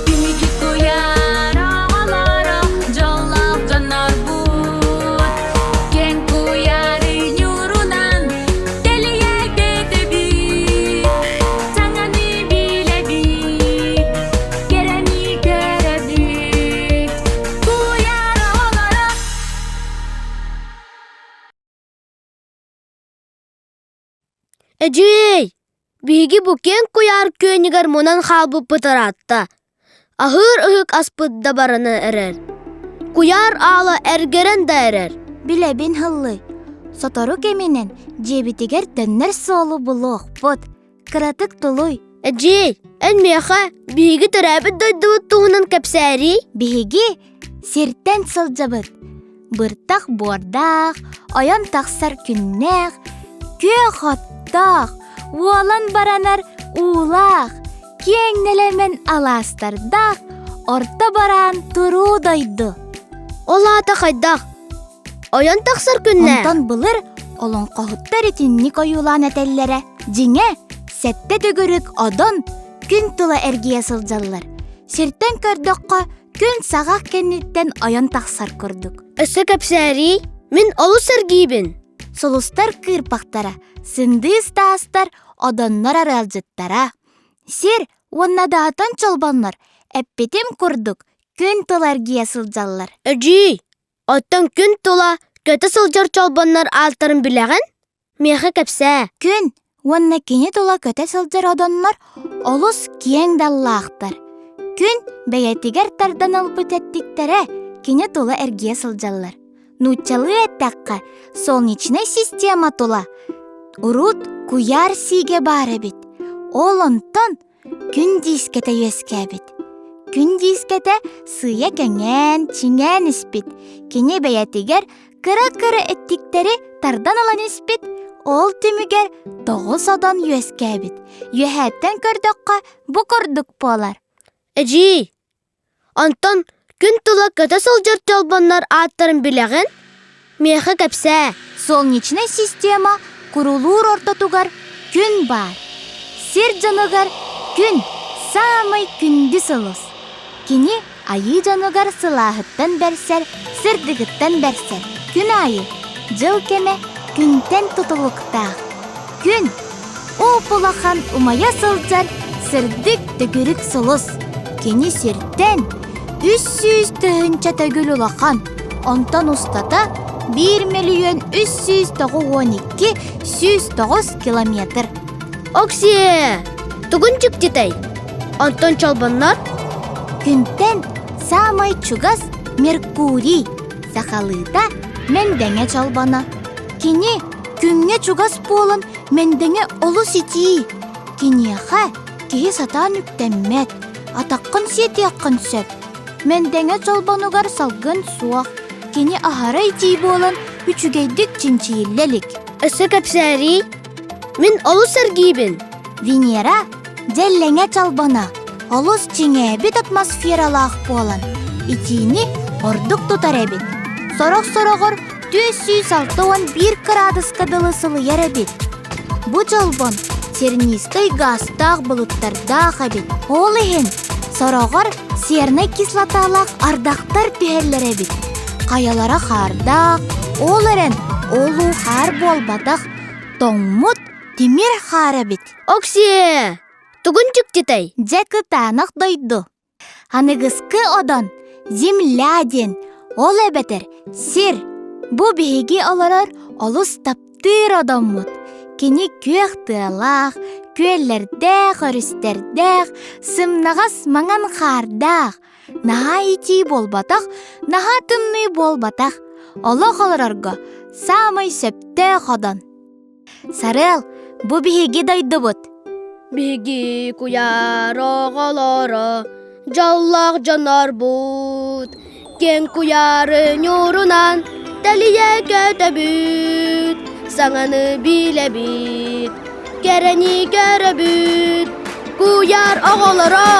Биһиги куйаар оҕолоро дьоллоох дьоннорбут, киэҥ куйаары ньуурунан тэлийэ көтөбүт, саҥаны билэбит, кэрэни көрөбүт. Куйаар оҕолоро. Эдьиэй, биһиги бу киэҥ куйаар күөнүгэр мунан хаалбыппыт ыраатта. Аһыыр ыһык аспыт да барана эрэр. Куйаар аала эргэрэн да эрэр. Билэбин һыллый, сотору кэминэн дьиэбитигэр төннөр суолу булуохпут. Кыратык тулуй. Эдьиэй, эн миэхэ биһиги төрөөбүт дойдубут туһунан кэпсээриий. Биһиги сиртэн сылдьабыт. Быртах буордаах, ойон тахсар күннээх, күөх оттоох, уолан баранар уулаах, киэҥ нэлэмэн алаастардаах, орто бараан туруу дойду. Ол аата хайдах? Ойон тахсар күннээх. Онтон былыр олоҥхоһуттар итинник ойуулаан этэллэрэ. Дьиҥэ, сэттэ төгүрүк одон күн тула эргийэ сылдьаллар. Сиртэн көрдөххө, күн саҕах кэнниттэн ойон тахсар курдук. Өссө кэпсээриий, мин олус сэргиибин. Сулустар кыырпахтара, сындыыс таастар, одоннор арыалдьыттара. Сир уонна даатан чолбоннор, эппитим курдук, күн тула эргийэ сылдьаллар. Эдьиий, оттон күн тула көтө сылдьар чолбоннор ааттарын билэҕин? Миэхэ кэпсээ. Күн уонна кини тула көтө сылдьар одоннор олус киэҥ даллаахтар. Күн бэйэтигэр тардан ылбыт эттиктэрэ кини тула эргийэ сылдьаллар. Нууччалыы эттэххэ, солнечнай система тула урут куйаар сиигэ баар эбит. Ол онтон Күн диискэтэ үөскээбит. Күн диискэтэ сыыйа кэҥээн, чиҥээн испит. Кини бэйэтигэр кыра-кыра эттиктэри тардан ылан испит. Ол түмүгэр 9 одон үөскээбит. Үөһээттэн көрдөххө бу курдук буолар. Эдьиий, Онтон күн тула көтө сылдьар чолбоннор ааттарын билэҕин? Миэхэ кэпсээ. Солнечнай система курулуур ортотугар күн баар. Сир дьонугар күн саамай күндү сулус. Кини айыы дьонугар сылааһыттан бэрсэр, сырдыгыттан бэрсэр. Күн аайы дьыл кэмэ күнтэн тутулуктаах. Күн уп-улахан умайа сылдьар сырдык төгүрүк сулус. Кини сиртэн 300 тыһыынча төгүл улахан, онтон устата 1 мөлүйүөн 392 109 километр. Оксиэ, тугун дьиктитэй? Онтон чолбоннор? Күнтэн саамай чугас Меркурий, сахалыыта Мэндэҥэ чолбоно. Кини күҥҥэ чугас буолан Мэндэҥэ олус итии. Киниэхэ киһи сатаан үктэммэт, атаххын сиэтиэххин сөп. Мэндэҥэ чолбонугар салгын суох, кини аһара итии буолан үчүгэйдик чинчийиллэ илик. Өссө кэпсээриий? Мин олус сэргиибин. Венера дьэллэҥэ чолбоно олус чиҥээбит атмосфералаах буолан, итиини ордук тутар эбит. Сорох-сороҕор 461 кыраадыска дылы сылыйар эбит. Бу чолбон сернистай гаастаах былыттардаах эбит. Ол иһин сороҕор сернай кислоталаах ардахтар түһэллэр эбит. Хайалара хаардаах, ол эрэн ол уу хаар буолбатах, тоҥмут тимир хаар эбит. Оксиэ, тугун дьиктитэй? Дьэ кытаанах дойду. Аныгыскы одон земля диэн, ол эбэтэр сир. Бу биһиги олорор олус таптыыр одоммут. Кини күөх тыалаах, күөллэрдээх, өрүстэрдээх, сымнаҕас маҥан хаардаах. Наһаа итии буолбатах, наһаа тымныы буолбатах. Олох олорорго саамай сөптөөх одон. Сарыал, бу биһиги дойдубут. Биһиги куйаар оҕолоро, дьоллоох дьоннорбут, киэҥ куйаары ньуурунан тэлийэ көтөбүт, саҥаны билэбит, кэрэни көрөбүт, куйаар оҕолоро!